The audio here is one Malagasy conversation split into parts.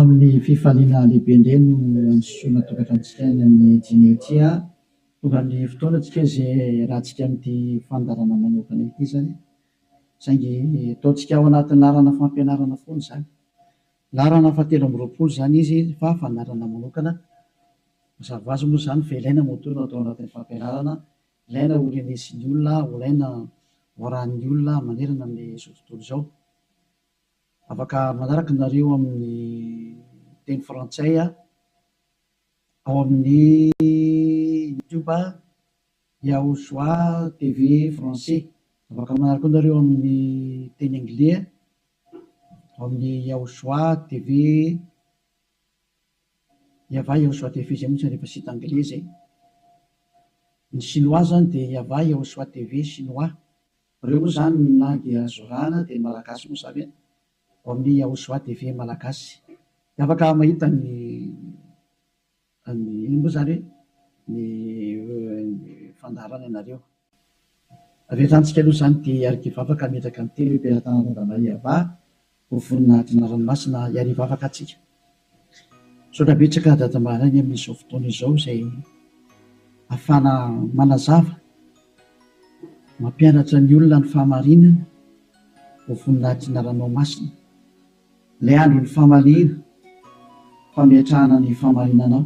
Amin'ny fifaliana lehibe indray no andisoana tokantranontsika any amin'ny dimy ity. Tonga amin'ny fotoana tsika izay iarahantsika amin'ity fandaharana manokana ity izany. Saingy ataontsika ao anatin'ny laharana fampianarana foana izany. Laharana fahatelo amby 20 izany izy fa fandaharana manokana. Mazava ho azy moa izany fa ilaina moa no atao anatin'ny fampianarana. Ilaina ho renesin'ny olona, ho ilaina ho arahan'ny olona manerana amin'izao tontolo izao. Afaka manaraka nareo amin'ny teny frantsay ao amin'ny YouTube Yahushua TV français. Afaka manaraka koa nareo amin'ny teny anglais ao amin'ny Yahushua TV Yava Yahushua TV izay moa tsy rehefa site anglais zay. Ny chinois zany dia Yava Yahushua TV chinois. Ireo moa izany ny langue azo arahana dia ny malagasy moa izany ao amin'ny Yahushua TV malagasy. Dia afaka mahita ny ny inona moa izany hoe ny fandaharana ianareo. Avy hatrany tsika aloha izany dia hiaraka hivavaka hametraka ny teny hoe Am-pelatanana Yavah ho voninahitry ny anarany masina hiary hivavaka antsika. Misaotra betsaka Dada Maraina amin'izao fotoana izao izay ahafahana manazava, mampianatra ny olona ny fahamarinana ho voninahitry ny anaranao masina. Ilay andron'ny famaliana, fametrahana ny fahamarinanao,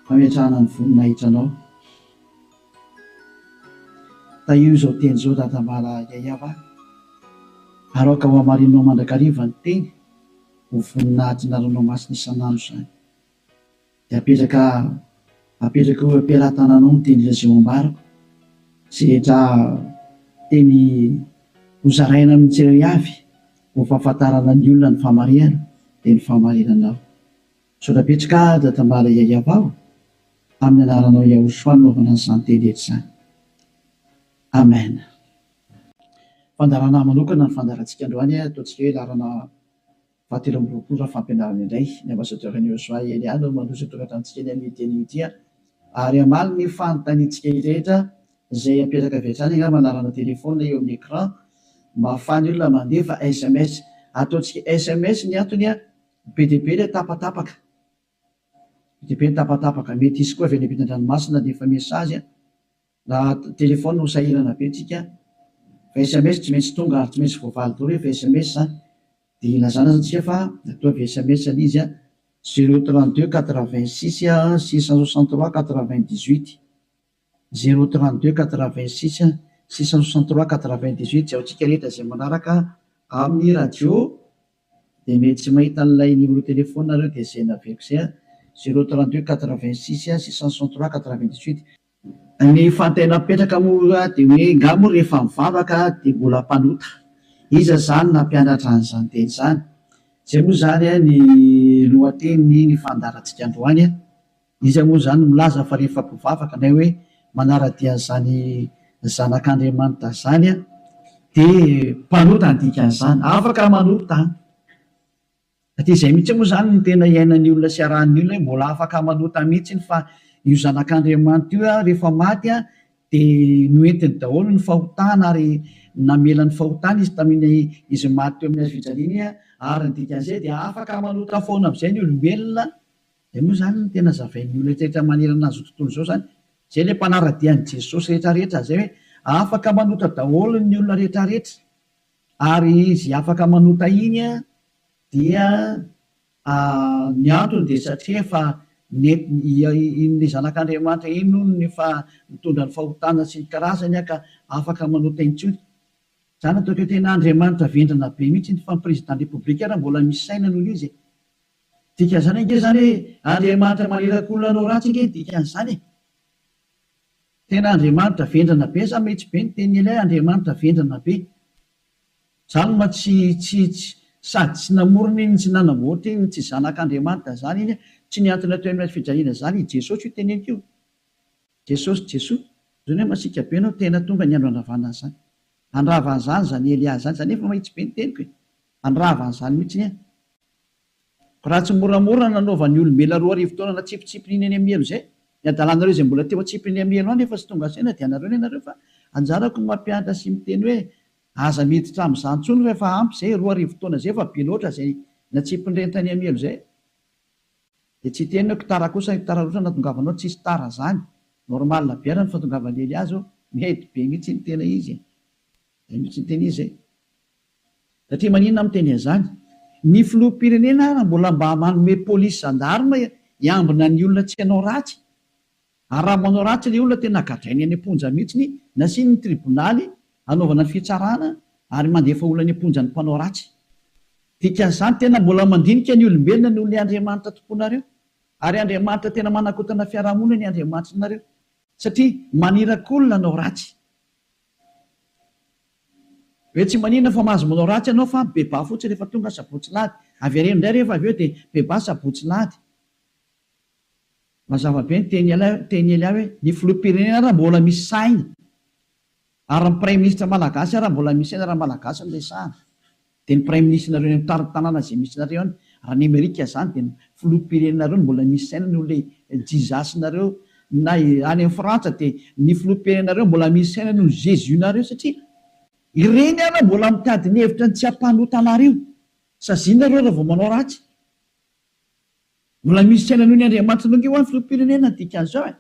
fametrahana ny voninahitranao. Tahio izao teny izao Dada Mara Yayava ary aoka ho hamarinao mandrakariva ny teny ho voninahitry ny anaranao masina isan'andro izany. Dia apetraka apetraka eo am-pelatananao ny teny izay ho ambarako, izay rehetra teny hozaraina amin'ny tsirairay avy ho fahafantarana ny olona ny fahamarihana dia ny fahamarinanao. Misaotra betsaka Dada Mara Yayava o! Amin'ny anaranao Yahushua no anaovana an'izany teny rehetra izany. Amen. Fandaharana manokana ny fandaharantsika androany, ataontsika hoe laharana fahatelo amby 20 raha fampianarana indray. Ny ambassadeur an'i Yahushua Elia no mandroso eto an-tranontsika eny amin'ny teny ity ary hamaly ny fanontaniantsika rehetra izay apetraka avy hatrany angamba laharana téléphone eo amin'ny écran mba ahafahan'ny olona mandefa sms. Ataontsika sms ny antony be dia be ilay tapatapaka. Be dia be ny tapatapaka. Mety hisy koa avy any ampitan-dranomasina handefa message. Raha téléphone ho sahirana be tsika fa sms tsy maintsy tonga ary tsy maintsy voavaly daholo rehefa sms zany dia ilazana zany tsika fa ataovy sms ilay izy 0 32 86 663 98 0 32 86 663 98 izay ho antsika rehetra izay manaraka amin'ny radio dia mety tsy mahita an'ilay numéro téléphone nareo dia izay naveriko izay 0 32 86 663 98. Ny fanontaniana mipetraka moa dia hoe nga moa rehefa mivavaka dia mbola mpanota? Iza izany nampianatra an'izany teny izany? Izay moa izany ny lohatenin'ny ny fandaharantsika androany. Iza moa izany no milaza fa rehefa mpivavaka na hoe manara-dia an'izany zanak'Andriamanitra izany dia mpanota ny dikan'izany? Afaka manota. Satria izay mihitsy moa izany no tena iainan'ny olona sy arahan'ny olona hoe mbola afaka manota mihitsy fa io zanak'Andriamanitra io rehefa maty dia noentiny daholo ny fahotana ary namela ny fahotana izy tamin'iny izy maty teo amin'ny hazo fijaliana ary ny dikan'izay dia afaka manota foana amin'izay ny olombelona. Izay moa izany no tena zavain'ny olona rehetra manerana an'izao tontolo izao izany. Izay ilay mpanara-dia an'i Jesosy rehetra rehetra izay hoe afaka manota daholo ny olona rehetra rehetra. Ary izy afaka manota iny dia ny antony dia satria efa iny zanak'Andriamanitra iny hono no efa nitondra ny fahotana sy ny karazany ka afaka manota intsony. Izany ataoko hoe tena Andriamanitra vendrana be mihitsy fa ny président république ary mbola misy saina noho izy e. Dikan'izany ange izany hoe Andriamanitra maniraka olona hanao ratsy ange ny dikan'izany e. Tena Andriamanitra vendrana be za mihitsy be ny tenin'i Elia Andriamanitra vendrana be. Zany ma tsy tsy tsy sady tsy namorona iny tsy nanamboatra iny tsy zanak'Andriamanitra zany iny tsy nihantona teo amin'ny hazo fijaliana zany i Jesosy io teneniko io. Jesosy Jesoa zany hoe masiaka be anao tena tonga ny andro handravana an'izany. Handrava an'izany zany Elia zany zany efa mahitsy be ny teniko e. Handrava an'izany mihitsy ny ahy. Raha tsy moramora nanaovan'ny olombelona 2000 taona natsipitsipiny iny any amin'ny helo izay, ny adalanareo izay mbola teo atsipiny amin'ny helo any efa tsy tonga saina dia anareo ny anareo fa anjarako ny mampianatra sy miteny hoe aza miditra amin'izany intsony fa efa ampy izay, 2000 taona izay efa be loatra izay Natsipin'ireny tany amin'ny helo izay. Dia tsy hiteny hoe tara kosa, tara loatra nahatongavanao, tsisy tara zany. Normal be ary ny fahatongavan'i Elia zao, mety be mihitsy ny tena izy e. Zay mihitsy ny tena izy e. Satria maninona aho miteny an'izany? Ny filoham-pirenena ara mbola mba manome polisy gendarme hiambina ny olona tsy hanao ratsy. Ary raha manao ratsy ilay olona tena gadrainy any am-ponja mihitsiny, nasiany ny tribonaly hanaovana ny fitsarana ary mandefa olona any am-ponja ny mpanao ratsy. Dikan'izany tena mbola mandinika ny olombelona noho ilay Andriamanitra tomponareo. Ary Andriamanitra tena manakotana fiarahamonina ny Andriamanitrinareo. Satria maniraka olona hanao ratsy. Hoe tsy maninona fa mahazo manao ratsy ianao fa bebaha fotsiny rehefa tonga sabotsy lahady. Avereno indray rehefa avy eo dia bebaha sabotsy lahady. Mazava be ny teny teny Elia hoe ny filoham-pirenena ara mbola misy saina ary ny praiminisitra malagasy ara mbola misy saina raha malagasy no resahana dia ny praiminisitrinareo any amin'ny tanàna izay misy nareo any raha ny amerika izany dia ny filoham-pirenenareo no mbola misy saina noho ilay Jesus nareo na any amin'ny frantsa dia ny filoham-pirenenareo mbola misy saina noho ny Jesus nareo satria ireny ara mbola mitady ny hevitra ny tsy hampanota anareo saziana nareo raha vao manao ratsy. Mbola misy saina noho ny Andriamanitra ange hoa ny filoham-pirenena ny dikan'izao e!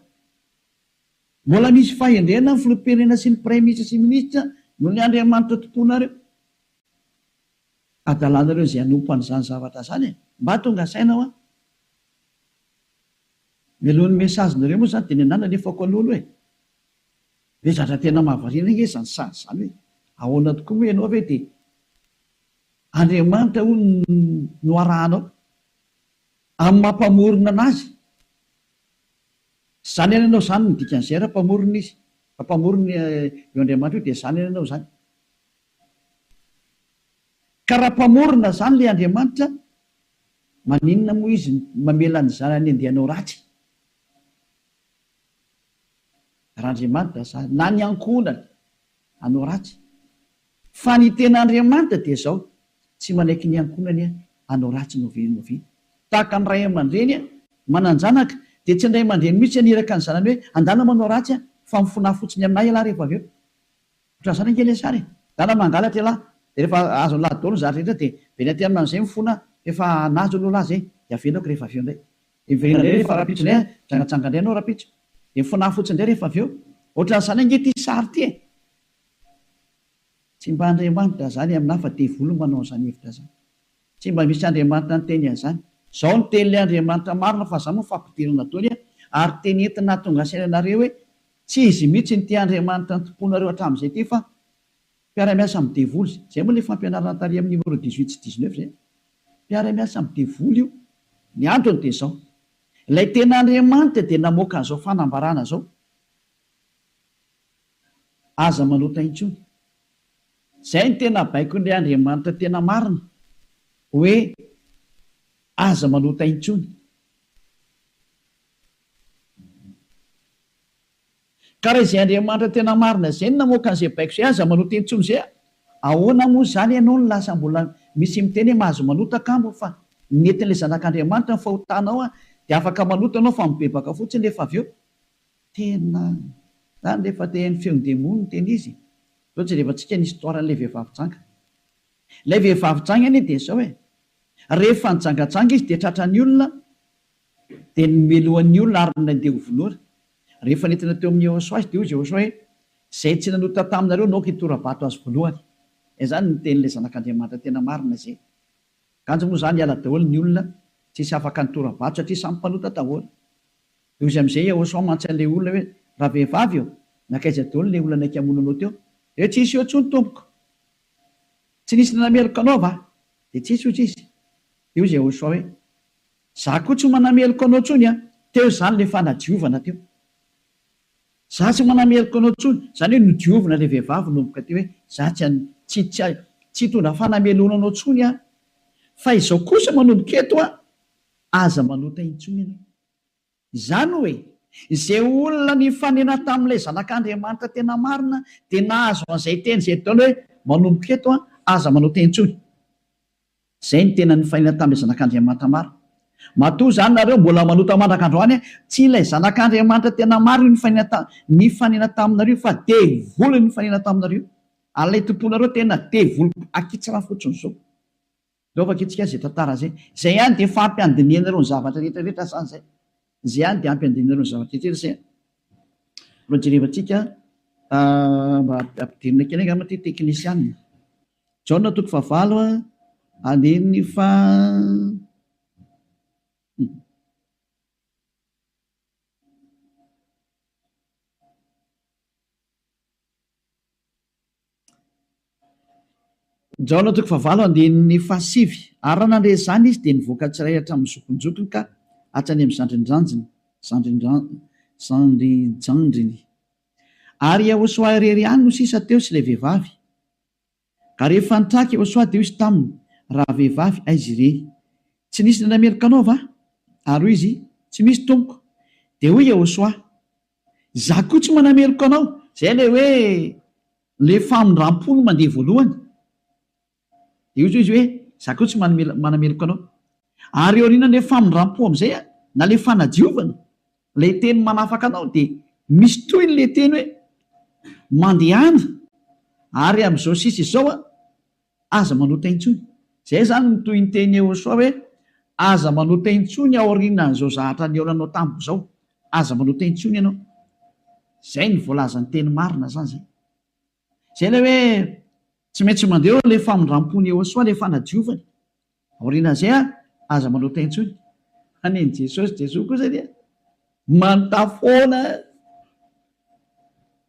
Mbola misy fahendrena ny filoham-pirenena sy ny praiminisitra sy minisitra noho ny Andriamanitra tomponareo. Adalanareo izay hanompo an'izany zavatra izany e! Mba tonga saina hoa! Mialohan'ny message-nareo moa izany dia ny anah nalefako aloha aloha e! Be zatra tena mahavariana ange izany sary izany hoe ahoana tokoa moa ianao ve dia Andriamanitra hono no arahanao? Amin'ny maha mpamorona anazy. Zany any ianao zany ny dikan'izay raha mpamorona izy. Raha mpamorona io Andriamanitra io dia zany any ianao zany. Ka raha mpamorona zany ilay Andriamanitra, maninona moa izy mamela ny zanany andeha hanao ratsy? Raha Andriamanitra zany, na ny ankohonany hanao ratsy. Fa ny tena Andriamanitra dia izao, tsy manaiky ny ankohonany hanao ratsy n'oviana n'oviana. Tahaka ny ray aman-dreny manan-janaka, dia tsy ny ray aman-dreny mihitsy haniraka ny zanany hoe andana manao ratsy fa mifonaha fotsiny aminà ialahy rehefa avy eo. Ohatran'izany ange ilay sary e! Ndana mangalatra ialahy, dia rehefa azon'ilahy daholo ny zavatra rehetra dia miverina aty aminy amin'izay mifona fa efa nahazo aloha lahy izay, dia avelako rehefa avy eo indray. Dia miverina indray rehefa rahampitso indray an, mijangajanga indray ianao rahampitso. Dia mifonaha fotsiny indray rehefa avy eo. Ohatran'izany ange ity sary ity e! Tsy mba Andriamanitra zany aminah fa devoly manao an'izany hevitra zany. Tsy mba misy Andriamanitra niteny an'izany. Zao ny tenin'ilay Andriamanitra marina fa zany moa fampidirana daholo an, ary teny entina hahatonga saina anareo hoe tsy izy mihitsy ity Andriamanitra nitompoanareo hatramin'izay ity fa mpiara-miasa amin'ny devoly. Zay moa ilay fampianarana tary amin'ny numéro 18 sy 19 zay. Mpiara-miasa amin'ny devoly io. Ny antony dia izao. Ilay tena Andriamanitra dia namoaka an'izao fanambarana izao. Aza manota intsony. Izay no tena baikon'ilay Andriamanitra tena marina, hoe aza manota intsony. Ka raha izay Andriamanitra tena marina izay no namoaka an'izay baiko izay, aza manota intsony izay, ahoana moa izany ianao no lasa mbola misy miteny hoe mahazo manota kamo fa nentin'ilay Zanak'Andriamanitra ny fahotanao dia afaka manota ianao fa mibebaka fotsiny rehefa avy eo. Tena zany rehefa te haino feon-demony no tena izy e! Zao jerevantsika ny histoire an'ilay vehivavy janga. Ilay vehivavy janga anie dia zao e! Rehefa nijangajanga izy dia tratran'ny olona dia nomelohan'ny olona ary nandeha ho vonoina. Rehefa nentina teo amin'i Yehosua izy dia hoy izy Yehosua hoe, Izay tsy nanota taminareo no aoka hitora-bato azy voalohany. Izay zany ny tenin'ilay Zanak'Andriamanitra tena marina izay. Kanjo moa izany hiala daholo ny olona, tsisy afaka nitora-bato satria samy mpanota daholo. Dia hoy izy amin'izay Yehosua mantsy an'ilay olona hoe, Ravehivavy ô, nankaiza daholo ilay olona naika hamono anao teo? Dia hoe, Tsisy eo intsony, tompoko. Tsy nisy nanameloka anao va? Dia tsisy, hoy izy. Dia hoy Yehosua hoe, Izaho koa tsy manameloka anao intsony an! Teo izany ilay fanadiovana teo. Izaho tsy manameloka anao intsony. Izany hoe nodiovina ilay vehivavy nanomboka teo hoe, Izaho tsy tsy tsy tsy hitondra fanamelohana anao intsony aho. Fa izao kosa manomboka eto an, aza manota intsony ianao. Izany hoe, izay olona nifanena tamin'ilay Zanak'Andriamanitra tena marina dia nahazo an'izay teny izay daholo hoe, manomboka eto an, aza manota intsony. Izay no tena nifanena tamin'ilay Zanak'Andriamanitra marina. Matoa izany nareo mbola manota mandraka androany, tsy ilay Zanak'Andriamanitra tena marina io nifanena ta, nifanena taminareo fa devoly nifanena taminareo. Ary ilay tomponareo tena devoly akitsirano fotsiny izao. Ndao vakintsika izay tantara izay. Izay ihany dia efa ampy handinihanareo ny zavatra rehetra rehetra izany izay. Izay ihany dia ampy handinihanareo ny zavatra rehetra rehetra izay. Mbola jerevantsika mba ampidirina kely angamba ity teknisianina. Jaona toko fahavalo andininy faha. Jaona toko fahavalo andininy fahasivy, Ary raha nandre izany izy, dia nivoaka tsirairay hatramin'ny zokinjokiny ka hatrany amin'ny zandrinjanjiny, zandrinjandriny. Ary Iehôsoa irery ihany no sisa teo sy ilay vehivavy. Ka rehefa nitraka Iehôsoa, dia hoy izy taminy, Ravehivavy, aiza ireny? Tsy nisy nanameloka anao va? Ary hoy izy, Tsy misy, tompoko. Dia hoy Iehôsoa, Izaho koa tsy manameloka anao. Izay ilay hoe ilay famindram-po no mandeha voalohany. Dia hoy izy hoe, Izaho koa tsy manameloka anao. Ary aorianan'ilay famindram-po amin'izay, na ilay fanadiovana, ilay teny manafaka anao, dia misy tohiny ilay teny hoe, Mandehana, ary amin'izao sisa izao Aza manota intsony. Zay izany ny tohinteny Yehosua hoe, Aza manota intsony aorianan'izao zahatra nihaonanao tamiko izao. Aza manota intsony ianao. Zay ny voalazan'ny teny marina zany zay. Zay ilay hoe tsy maintsy mandeha eo ilay famindrampon'i Yehosua, ilay fanadiovany. Aorianan'izay an, aza manota intsony. Fa nen'i Jesosy, Jesoa kosa dia manontà foana.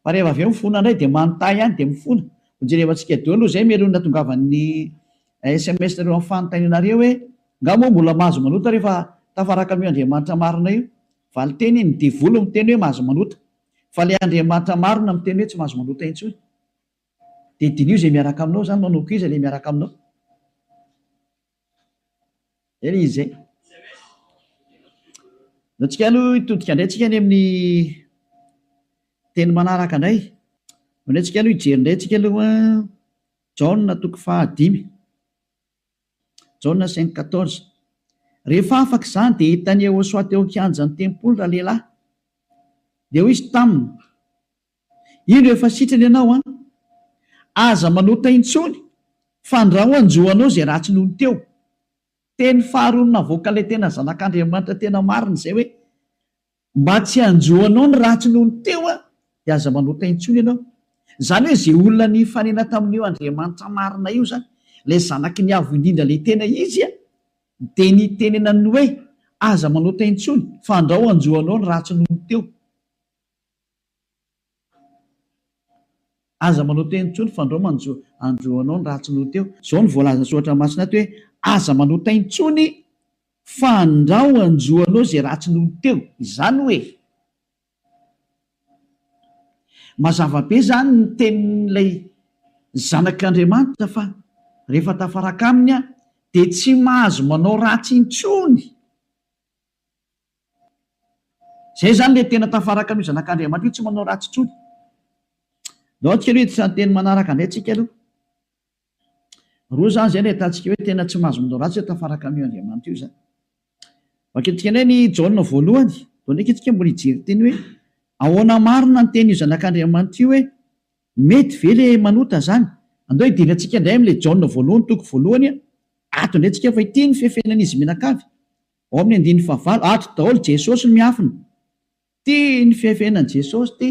Fa rehefa avy eo mifona indray dia manontà ihany dia mifona. Ho jerevantsika daholo aloha izay mialoha ny nahatongavan'ny sms nareo amin'ny fanontanianareo hoe, nga moa mbola mahazo manota rehefa tafaraka amin'io Andriamanitra marina io? Valinteny, ny devoly miteny hoe mahazo manota. Fa ilay Andriamanitra marina miteny hoe tsy mahazo manota intsony. Dia diniho izay miaraka aminao izany, manomboka iza ilay miaraka aminao? Zay ilay izy zay. Ndao tsika aloha hitodika indray tsika any amin'ny teny manaraka indray. Ndao indray tsika aloha hijery indray tsika aloha Jaona toko fahadimy. Jaona cinq quatorze. Rehefa afaka izany dia hitan'i Yehosua teo an-kianjan'ny tempoly ralehilahy. Dia hoy izy taminy, Indro efa sitrana ianao an! Aza manota intsony fandrao hanjo anao izay ratsy nony teo. Teny faharoa navoakan'ilay tena zanak'Andriamanitra tena marina izay hoe, mba tsy hanjo anao ny ratsy nony teo an, dia aza manota intsony ianao. Izany hoe izay olona nifanena tamin'io Andriamanitra marina io izany, ilay zanaky ny Avo Indrindra ilay tena izy an, dia nitenenany hoe, aza manota intsony fandrao hanjo anao ny ratsy nony teo. Aza manao teny intsony fandrao manjo andro anao ny ratsy noho teo. Zao no voalazan'ny soratra masina ato hoe aza manota intsony fandrao anjo anao zay ratsy noho teo. Izany hoe mazava be zany ny tenin'ilay zanak'Andriamanitra fa rehefa tafaraka aminy aho dia tsy mahazo manao ratsy intsony. Zay zany le tena tafaraka amin'io zanak'Andriamanitra io tsy manao ratsy intsony. Ndao antsika aloha hiditra ny teny manaraka indray tsika aloha. Roa zany zay no ahitantsika hoe tena tsy mahazo manao ratsy hoe tafaraka amin'io Andriamanitra io zany. Vakintsika indray ny Jaona voalohany. Ndao ndraiky tsika mbola hijery teny hoe ahoana marina ny tenin'io zanak'Andriamanitra io hoe mety ve le manota zany? Andao hidirantsika indray amin'ilay Jaona voalohany toko voalohany ato indray tsika fa ity ny fefenan'izy mianakavy. Ao amin'ny andininy fahavalo, ato daholo Jesosy no miafina. Ty ny fiafenan'i Jesosy ty.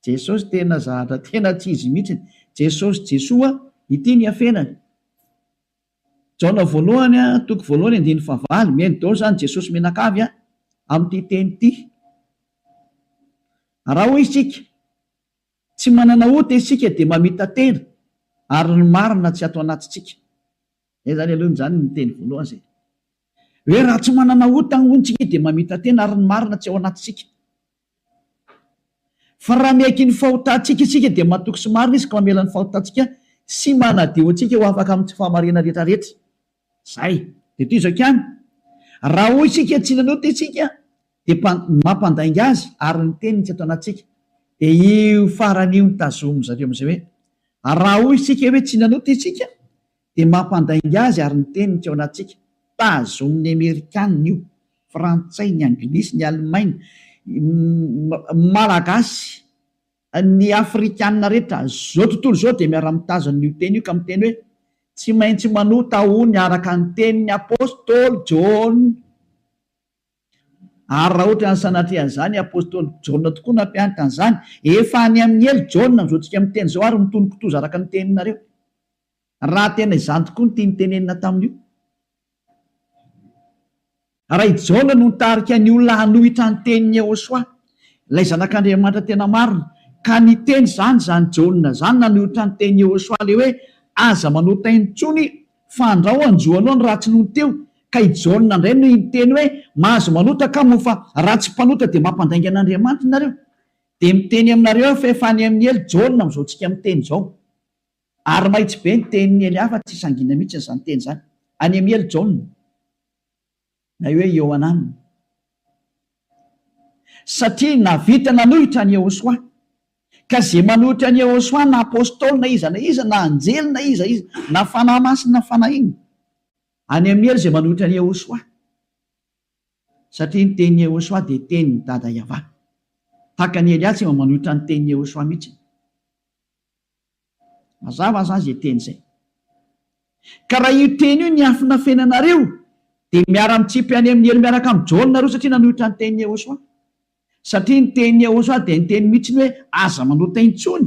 Jesosy tena zahatra tena tsy izy mihitsy. Jesosy Jesoa, ity ny iafenany. Jaona voalohany, toko voalohany andininy fahavalo, mihaino daholo izany Jesosy mianakavy amin'ity teny ity. Raha hoy isika, tsy manana ota isika dia mamita-tena ary ny marina tsy ato anatintsika. Zay zany aloha zany ny teny voalohany zay. Hoe raha tsy manana ota hono tsika dia mamita-tena ary ny marina tsy ao anatintsika. Fa raha miaiky ny fahotantsika isika dia matoky sy marina izy ka mamela ny fahotantsika sy manadio antsika ho afaka amin'ny tsy fahamarinana rehetra rehetra. Zay. Dia toy izao ihany. Raha hoy isika tsy nanota isika dia mampandainga azy ary ny teniny tsy ato anatintsika. Dia io farany io no tazomin-dry zareo amin'izay hoe raha hoy isika hoe tsy nanota isika dia mampandainga azy ary ny teniny tsy ao anatintsika. Tazomin'ny Amerikanina io, Frantsay, ny Anglisy, ny Alemaina, Malagasy, ny Afrikanina rehetra, izao tontolo izao dia miara-mitazona io teny io ka miteny hoe. Tsy maintsy manota hono araka ny tenin'ny apostoly Jaona. Ary raha ohatra ny sanatria an'izany, apostoly Jaona tokoa nampianatra an'izany. Efa any amin'ny helo Jaona amin'izao tsika miteny izao ary mitono kitoza araka ny teninareo. Raha tena izany tokoa no tiany tenenina tamin'io. Raha i Jaona no nitarika ny olona hanohitra ny tenin'i Yehosua, ilay Zanak'Andriamanitra tena marina, ka niteny izany izany Jaona izany nanohitra ny tenin'i Yehosua ilay hoe aza manota intsony fa andrao hanjo anao ny ratsy nony teo, ka i Jaona indray no niteny hoe mahazo manota ka moa fa raha tsy mpanota dia mampandainga an'Andriamanitra nareo. Dia miteny aminareo aho fa efa any amin'ny helo Jaona amin'izao tsika miteny izao. Ary mahitsy be ny tenin'i Elia fa tsy sangiana mihitsy izany teny izany. Any amin'ny helo Jaona. Na hoe Iohanana. Satria nahavita nanohitra an'i Yehosua. Ka izay manohitra an'i Yehosua na apostoly na iza na iza na anjely na iza iza na fanahy masina na fanahy inona. Any amin'ny helo izay manohitra an'i Yehosua. Satria ny tenin'i Yehosua dia tenin'i Dada Yavah. Tahaka an'i Elia tsy mba manohitra ny tenin'i Yehosua mihitsy. Mazava zany zay teny zay. Ka raha io teny io niafinafenanareo dia miara-mitsipy any amin'ny helo miaraka amin'i Jaona nareo satria nanohitra ny tenin'i Yehosua. Satria ny tenin'i Yehosua dia niteny mihitsy ny hoe aza manota intsony.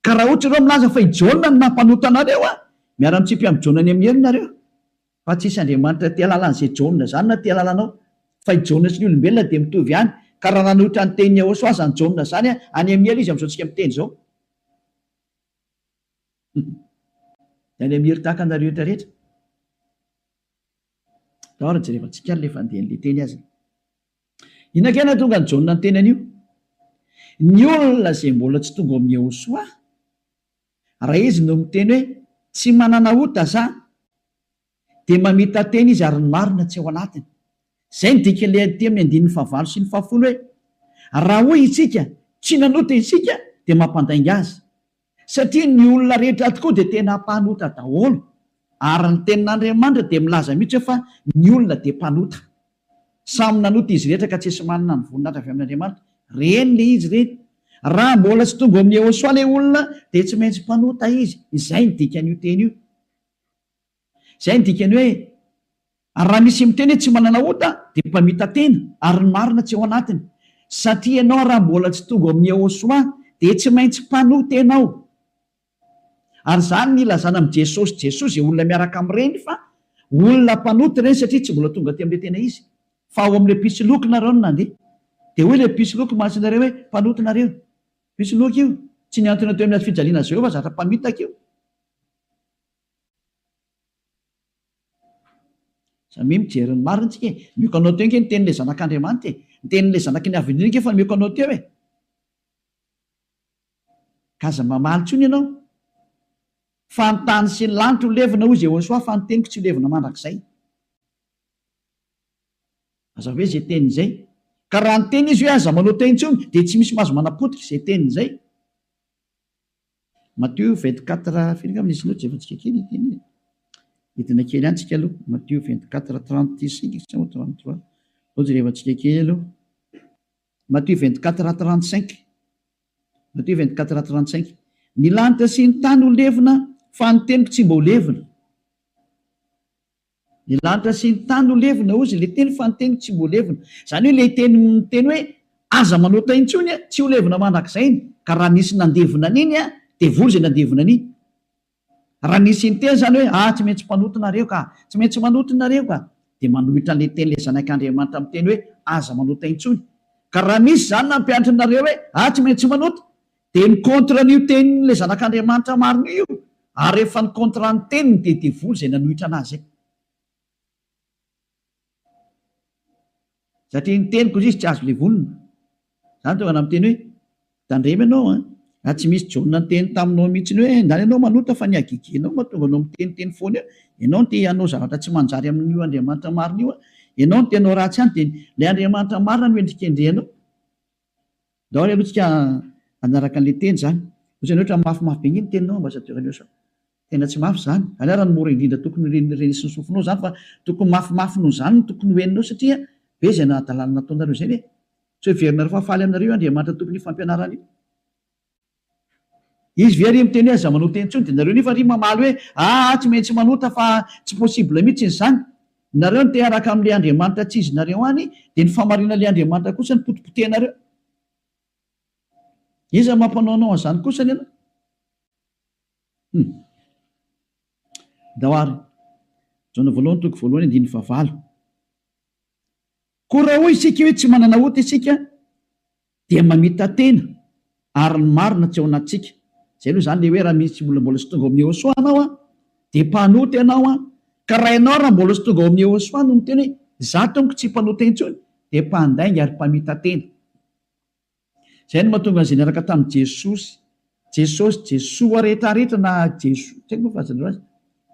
Ka raha ohatra ianareo milaza fa i Jaona no nampanota anareo an, miara-mitsipy amin'i Jaona any amin'ny helo nareo. Fa tsisy Andriamanitra te halala an'izay Jaona izany na te halala anao. Fa i Jaona sy ny olombelona dia mitovy ihany. Ka raha nanohitra ny tenin'i Yehosua izany Jaona izany, any amin'ny helo izy amin'izao tsika miteny izao. Dia any amin'ny helo tahaka anareo rehetra rehetra. Ndao ary jerevantsika ary ilay fandehan'ilay teny aza. Inona kay nahatonga an'i Jaona niteny an'io? Ny olona izay mbola tsy tonga ao amin'i Yehosua, Raha izy no miteny hoe tsy manana ota za dia mamita-tena izy ary ny marina tsy ao anatiny. Izay no dikan'ilay aty amin'ny andininy fahavalo sy ny fahafolo hoe raha hoy isika tsy nanota isika dia mampandainga azy. Satria ny olona rehetra tokoa dia tena mpanota daholo ary ny tenin'Andriamanitra dia milaza mihitsy hoe fa ny olona dia mpanota. Samy nanota izy rehetra ka tsisy manana ny voninahitra avy amin'Andriamanitra. Reny le izy reny. Raha mbola tsy tonga ao amin'i Yehosua le olona dia tsy maintsy mpanota izy. Izay ny dikan'io teny io. Izay ny dikany hoe ary raha misy miteny hoe tsy manana ota dia mpamita-tena ary ny marina tsy ao anatiny. Satria ianao raha mbola tsy tonga ao amin'i Yehosua dia tsy maintsy mpanota ianao. Ary izany ny ilazana amin'i Jesosy Jesoa izay olona miaraka amin'ireny fa olona mpanota ireny satria tsy mbola tonga aty amin'ilay tena izy fa ao amin'ilay mpisoloky nareo no nandeha. Dia hoy ilay mpisoloky mantsy nareo hoe mpanota nareo. Mpisoloky io. Tsy nihantona teo amin'ny hazo fijaliana azy ireo fa zatra mpamitaka io. Samia mijery ny marina tsika e. Omeko anao teo ange ny tenin'ilay zanak'Andriamanitra e. Ny tenin'ilay zanaky ny Avo Indrindra ange efa nomeko anao teo e. Ka aza mamaly intsony ianao. Fa ny tany sy ny lanitra ho levona, hoy Jehosoa, fa ny teniko tsy ho levona mandrakizay. Mazava hoe izay teniny izay. Ka raha niteny izy hoe aza manao teny intsony, dia tsy misy mahazo manapotika izay teniny izay. Matio 24, firy angamba nisy loatra, jerevantsika kely ity teny iny. Hidina kely ihany tsika aloha. Matio 24, 35 sa 33. Aleo jerevantsika kely aloha. Matio 24, 35. Matio 24, 35. Ny lanitra sy ny tany ho levona, fa ny teniko tsy mba ho levona. Ny lanitra sy ny tany ho levona, hozy ilay teny, fa ny teniko tsy mba ho levona. Izany hoe ilay teny miteny hoe aza manota intsony, tsy ho levona mandrakizay iny. Ka raha nisy nandevona an'iny, devoly izay nandevona an'iny. Raha nisy niteny izany hoe, ah, tsy maintsy mpanota nareo ka, tsy maintsy manota nareo ka, dia manohitra an'ilay tenin'ilay Zanak'Andriamanitra miteny hoe, aza manota intsony. Ka raha misy izany nampianatra anareo hoe, ah, tsy maintsy manota, dia mi-contre an'io tenin'ilay Zanak'Andriamanitra marina io, ary rehefa ni-contre ny teniny dia devoly izay nanohitra an'azy izay. Satria ny teniko izy tsy azo levonina. Zany tonga na miteny hoe tandremo ianao an! Raha tsy misy Jaona niteny taminao mihitsiny hoe ndany ianao manota fa ny hagegenao mahatonga anao miteniteny foana eo. Ianao no te hanao zavatra tsy manjary amin'io Andriamanitra marina io an! Ianao no te hanao ratsy any dia ilay Andriamanitra marina no endrikendrehanao. Ndao ary aloha tsika hanaraka an'ilay teny izany. Ohatrany ohatra mafimafy be nge ny teninao ambassadeur Léosa. Tena tsy mafy izany. Izany ary no mora indrindra tokony ho renesin'ny sofinao izany fa tokony mafimafy noho izany no tokony ho henonao satria be izay hadalana nataonareo izay ve? Tsy heverinareo fa faly aminareo io Andriamanitra tompon'io fampianarana io? Izy ve ary miteny hoe aza manota intsony dia nareo nefa ary mamaly hoe aa tsy maintsy manota fa tsy possible mihitsy izany. Nareo no te hiaraka amin'ilay Andriamanitra tsy izy nareo any dia ny fahamarinan'ilay Andriamanitra kosa no potipotehinareo. Iza mampanao anao an'izany kosany ianao? Hum. Ndao ary. Jaona voalohany toko voalohany andininy fahavalo. Koa raha hoy isika hoe tsy manana ota isika dia mamita-tena ary ny marina tsy ao anatintsika. Izay aloha izany ilay hoe raha misy olona mbola tsy tonga ao amin'i Yehosua anao an, dia mpanota ianao an, ka raha ianao raha mbola tsy tonga ao amin'i Yehosua no miteny hoe izaho tompoko tsy mpanota intsony dia mpandainga ary mpamita-tena. Izay no mahatonga an'izay niaraka tamin'i Jesosy, Jesosy, Jesoa rehetrarehetra na Jeso, tsy haiko moa fahazanareo azy,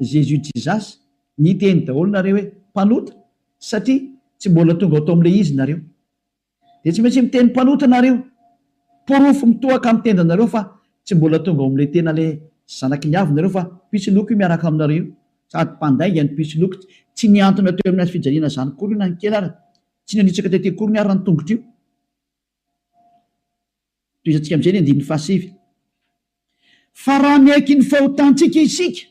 Jésus Jesus, niteny daholo nareo hoe mpanota satria tsy mbola tonga ao tao amin'ilay izy nareo. Dia tsy maintsy miteny mpanota nareo. Porofo mitohaka amin'ny tendanareo fa tsy mbola tonga ao amin'ilay tena ilay zanaky ny avo nareo fa mpisoloky io miaraka aminareo io. Sady mpandainga ny mpisoloky, tsy nihantona teo amin'ny hazofijaliana izany akory io na ny kely ara, tsy nanitsaka tety akory ny ara ny tongotra io. Tohizantsika amin'izay ny andininy fahasivy. Fa raha miaiky ny fahotantsika isika,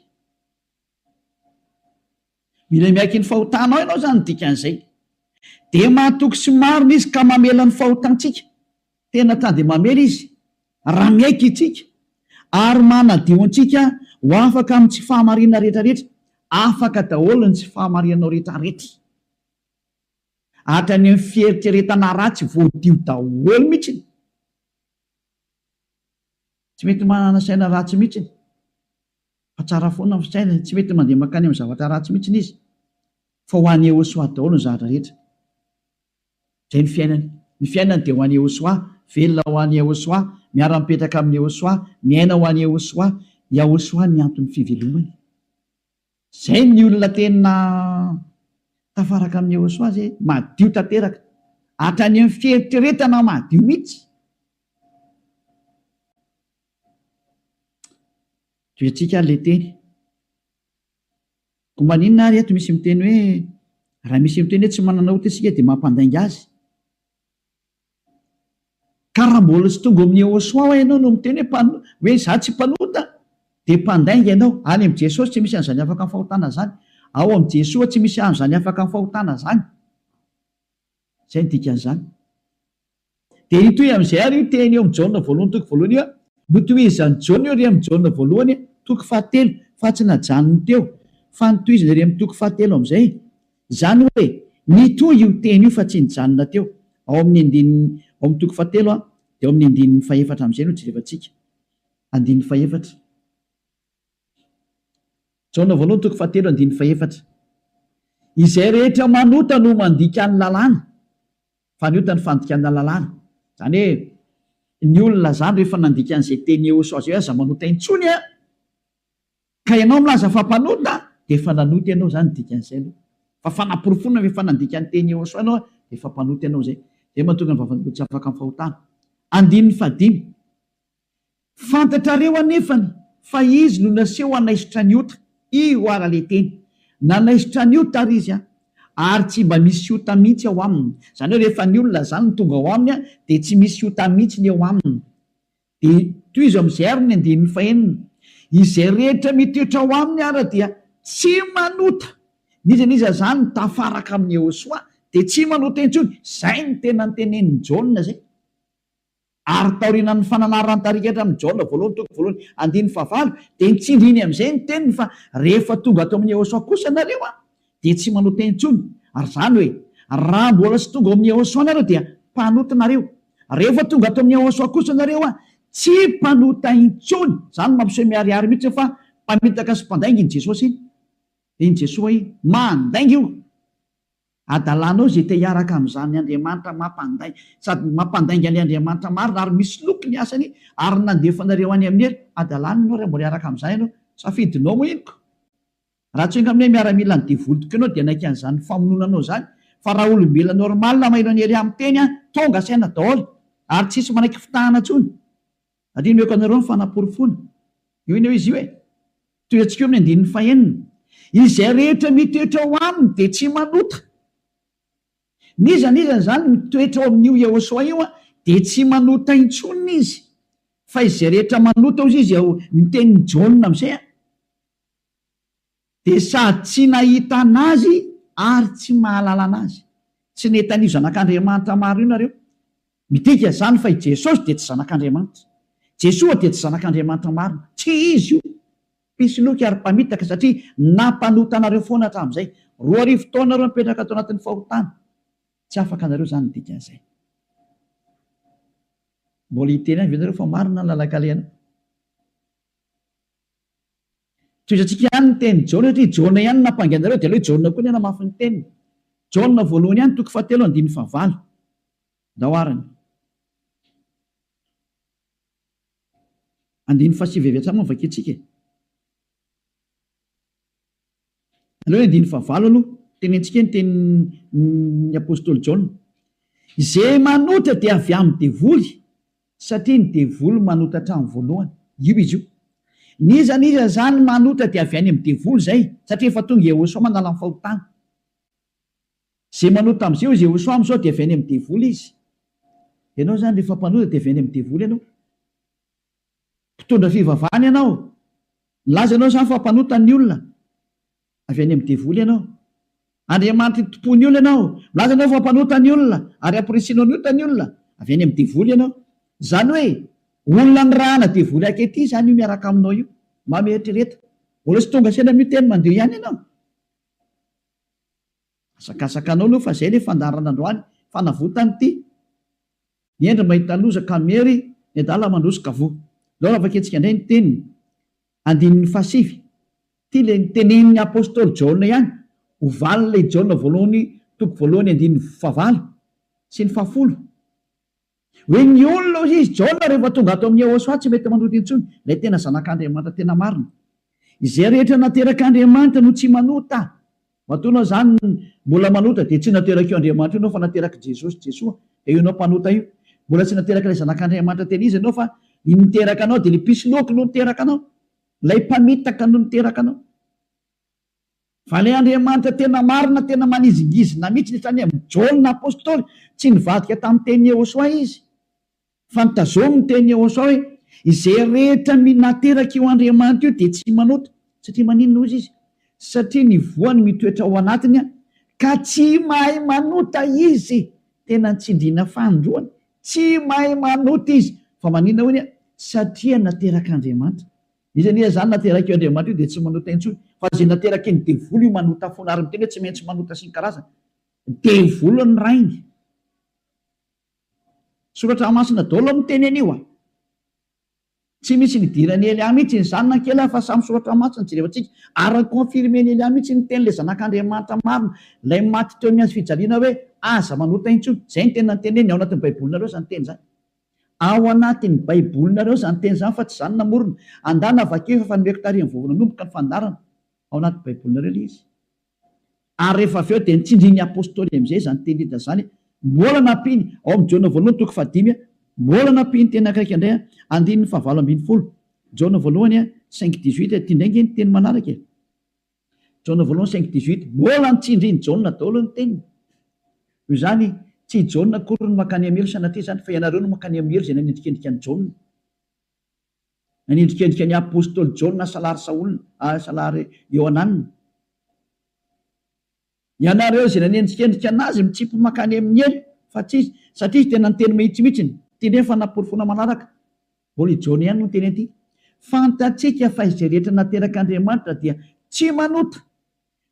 mila miaiky ny fahotanao ianao izany ny dikan'izay, dia mahatoky sy marina Izy ka mamela ny fahotantsika. Tena ta dia mamela Izy raha miaiky isika, ary manadio antsika ho afaka amin'ny tsy fahamarinana rehetrarehetra. Afaka daholo ny tsy fahamarinanao rehetrarehetra. Hatrany amin'ny fieritreretana ratsy voadio daholo mihitsy. Tsy mety manana saina ratsy mihitsy fa tsara foana ny fisainany, tsy mety mandeha mankany amin'ny zavatra ratsy mihitsy izy fa ho an'i Yehosua daholo ny zavatra rehetra. Izay ny fiainany. Ny fiainany dia ho an'i Yehosua, velona ho an'i Yehosua, miara-mipetraka amin'i Yehosua, miaina ho an'i Yehosua. Yahosua ny anton'ny fivelomany. Zay ny olona tena tafaraka amin'i Yehosua zay, madio tanteraka. Hatrany amin'ny fieritreretana madio mihitsy. Tohiantsika ary le teny. Koa maninona ary eto misy miteny hoe raha misy miteny hoe tsy manana ota isika dia mampandainga azy. Ka raha mbola tsy tonga ao amin'i Yehosua hoa ianao no miteny hoe mpano, hoe izaho tsy mpanota, dia mpandainga ianao. Any amin'i Jesosy tsy misy an'izany afaka amin'ny fahotana izany. Ao amin'i Jesoa tsy misy an'izany afaka amin'ny fahotana izany. Izay no dikan'izany. Dia hitohy amin'izay ary io teny eo amin'i Jaona voalohany toko voalohany io. Notohizan'i Jaona io ery amin'i Jaona voalohany toko fahatelo, fa tsy najanony teo, fa notohizany ery amin'ny toko fahatelo amin'izay. Izany hoe, nitohy io teny io fa tsy nijanona teo. Ao amin'ny andininy, ao amin'ny toko fahatelo an, dia ao amin'ny andininy fahefatra amin'izay no jerevantsika. Andininy fahefatra. Jaona voalohany toko fahatelo andininy fahefatra. Izay rehetra manota no mandika ny lalàna, fa ny ota ny fandikana lalàna. Izany hoe, ny olona izany rehefa nandika an'izay teny Yehosua izay hoe aza manota intsony an, Ka ianao milaza fa mpanota dia efa nanota ianao izany ny dikan'izay aloha. Fa fanaporofoana fa efa nandika ny teny Yehosua ianao dia efa mpanota ianao izay. Izay mahatonga ny vavan'olona tsy afaka amin'ny fahotana. Andininy fahadimy. Fantatrareo anefany fa izy no naseho hanaisotra ny ota. Io ara le teny. Nanaisotra ny ota ary izy an. Ary tsy mba misy ota mihitsy ao aminy. Izany hoe rehefa ny olona izany no tonga ao aminy an dia tsy misy ota mihitsy ny eo aminy. Dia tohizo amin'izay ary ny andininy fahenina, Izay rehetra mitoetra ao aminy ara dia tsy manota. N'iza n'iza izany mitafaraka amin'i Yehosua dia tsy manota intsony. Izay no tena notenenin'i Jaona izay. Ary taorianan'ny fananaran'ny tarika hatramin'i Jaona voalohany toko voalohany andininy fahavalo dia nitsindriny amin'izay ny teniny fa rehefa tonga ato amin'i Yehosua kosa nareo an, dia tsy manota intsony. Ary izany hoe, raha mbola tsy tonga ao amin'i Yehosua nareo dia mpanota nareo. Rehefa tonga ato amin'i Yehosua kosa nareo an, tsy mpanota intsony. Izany no mampiseho miharihary mihitsy fa mpamitaka sy mpandainga iny Jesosy iny. Iny Jesoa iny. Mandainga io. Adalanao izay te hiaraka amin'izany Andriamanitra mampandainga, sady mampandainga an'ilay Andriamanitra marina ary misoloky ny asany ary nandefa anareo any amin'ny helo. Adalana ianao raha mbola hiaraka amin'izany ianao. Safidinao moa iny ko. Raha tsy enga aminay miaramila ny devoly tokoa ianao dia hanaiky an'izany famonoana anao izany fa raha olombelona normal maheno an'i Elia miteny an, tonga saina daholo ary tsisy manaiky fitahana intsony. Ary omeko anareo ny fanaporofoana. Io anie izy io e. Tohiantsika eo amin'ny andininy fahenina. Izay rehetra mitoetra ao aminy dia tsy manota. N'iza n'iza izany mitoetra ao amin'io Yehosua io dia tsy manota intsony izy. Fa izay rehetra manota hozy izy ao ny tenin'i Jaona amin'izay an, dia sady tsy nahita an'Azy ary tsy mahalala an'Azy. Tsy nahita an'io Zanak'Andriamanitra maro io nareo. Midika izany fa i Jesosy dia tsy Zanak'Andriamanitra. Jesoa dia tsy Zanak'Andriamanitra marina. Tsy Izy io. Mpisoloky ary mpamitaka satria nampanota anareo foana hatramin'izay. 2000 taona nareo nipetraka tao anatin'ny fahotana. Tsy afaka anareo izany ny dikan'izay. Mbola hiteny ihany ve nareo fa marina ny lalan-kalehanao? Tohizantsika ihany ny tenin'i Jaona satria Jaona ihany no nampangy anareo dia aleo i Jaona koa ny hanamafy ny teniny. Jaona voalohany ihany toko fahatelo andininy fahavalo. Ndao arany. Andininy fahasivy avy hatrany moa no vakintsika e. Aleo ny andininy fahavalo aloha, tenentsika ny tenin'ny apostoly Jaona. Izay manota dia avy amin'ny devoly, satria ny devoly manota hatramin'ny voalohany. Io izy io. N'iza n'iza izany manota dia avy any amin'ny devoly izay, satria efa tonga Yehosua manala ny fahotana. Izay manota amin'izay hoy Yehosua amin'izao dia avy any amin'ny devoly izy. Ianao izany rehefa mpanota dia avy any amin'ny devoly ianao. Mpitondra fivavahana ianao. Milaza ianao izany fa mpanota ny olona. Avy any amin'ny devoly ianao. Andriamanitry ny tompon'ny olona ianao. Milaza ianao fa mpanota ny olona ary amporisihinao ny ota ny olona. Avy any amin'ny devoly ianao. Izany hoe olona nirahana devoly akety izany io miaraka aminao io. Mba mieritrereta. Mbola tsy tonga saina amin'io teny mandeha ihany ianao. Asakasaka anao aloha fa izay ilay fandaharana androany. Fanavotana ity. Ny hendry mahita loza ka miery, ny adala mandroso ka voa. Ndao raha vakintsika indray ny teniny, andininy fahasivy. Ity ilay notenenin'ny apostoly Jaona ihany, ho valin'ilay Jaona voalohany toko voalohany andininy fahavalo sy ny fahafolo. Hoe ny olona hoy izy, Jaona rehefa tonga ato amin'i Yehosua tsy mety manota intsony, ilay tena zanak'Andriamanitra tena marina. Izay rehetra naterak'Andriamanitra no tsy manota. Matoa anao izany mbola manota dia tsy naterak'io Andriamanitra io ianao fa naterak'i Jesosy, Jesoa, dia io ianao mpanota io. Mbola tsy naterak'ilay Zanak'Andriamanitra tena izy ianao fa ny niteraka anao dia ilay mpisoloky no niteraka anao. Ilay mpamitaka no niteraka anao. Fa ilay Andriamanitra tena marina, tena manizingizina mihitsy hatrany amin'i Jaona Apostoly, tsy nivadika tamin'ny tenin'i Yehosua izy. Fa notazominy ny tenin'i Yehosua hoe, Izay rehetra naterak'io Andriamanitra io dia tsy manota. Satria maninona hozy izy? Satria ny voany mitoetra ao anatiny ka tsy mahay manota izy. Tena nitsindriana fanindroany. Tsy mahay manota izy. Fa maninona hoy? Satria naterak'Andriamanitra. Iza anie izany naterak'io Andriamanitra io dia tsy manota intsony. Fa izay nateraky ny devoly io manota foana ary miteny hoe tsy maintsy manota sy ny karazany. Devoly ny rainy. Soratra masina daholo no miteny an'io a! Tsy misy nidiran'i Elia mihitsy izany na kely fa samy soratra masina jerevantsika ary ni-confirmer-n'i Elia mihitsy ny teny ilay zanak'Andriamanitra marina ilay maty teo amin'ny hazo fijaliana hoe aza manota intsony. Izay no tena niteneniny ao anatin'ny baibolinareo izany teny izany. Ao anatin'ny baibolinareo izany teny izany fa tsy izaho no namorona. Andana vakio efa nomeko tarihin'ny vao nanomboka ny fandaharana. Ao anaty baibolinareo ilay izy. Ary rehefa avy eo dia nitsindrin'ny Apostoly amin'izay izany teny rehetra izany, mbola nampiany, ao amin'ny Jaona voalohany toko fahadimy, mbola nampiany teny akaiky indray, andininy fahavalo ambin'ny folo, Jaona voalohany cinq dix-huit, ity indray ange ny teny manaraka e! Jaona voalohany cinq dix-huit, mbola nitsindrin'i Jaona daholo ny teniny. Noho izany, tsy i Jaona akory no mankany amin'ny helo sanatria izany, fa ianareo no mankany amin'ny helo izay nanendrikendrika an'i Jaona. Nanendrikendrika ny apostoly Jaona salary Saola, salary Iohanana. Ianareo izay nanendrikendrika anazy mitsipy mankany amin'ny helo, fa tsy izy, satria izy tena niteny mahitsy mihitsiny. Ity indray ny fanaporofoana manaraka. Mbola i Jaona ihany no niteny an'ity. Fantatsika fa izay rehetra naterak'Andriamanitra dia tsy manota.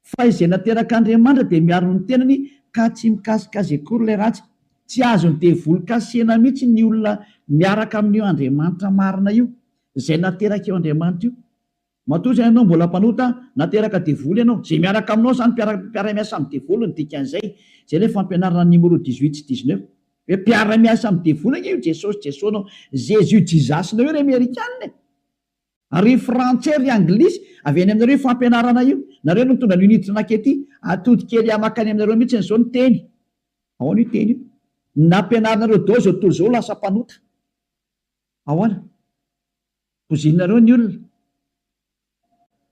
Fa izay naterak'Andriamanitra dia miaro ny tenany ka tsy mikasika azy akory ilay ratsy. Tsy azon'ny devoly kasihina mihitsy ny olona miaraka amin'io Andriamanitra marina io, izay naterak'io Andriamanitra io. Matoa izany ianao mbola mpanota, nateraka devoly ianao. Izay miaraka aminao izany mpiara-miasa amin'ny devoly ny dikan'izay. Izay ilay fampianarana numéro dix-huit sy dix-neuf. Hoe mpiara-miasa amin'ny devoly ange io Jesosy Jesoa-nao, Jésus Jesus-nao io ry Amerikana e! Ry frantsay ry anglisy, avy any aminareo io fampianarana io. Nareo no nitondra an'io niditra nankety. Atody kely hamaky any aminareo mihitsy izao ny teny. Ahoana io teny io? Nampianarinareo daholo izao tontolo izao ho lasa mpanota. Ahoana? Pozinareo ny olona.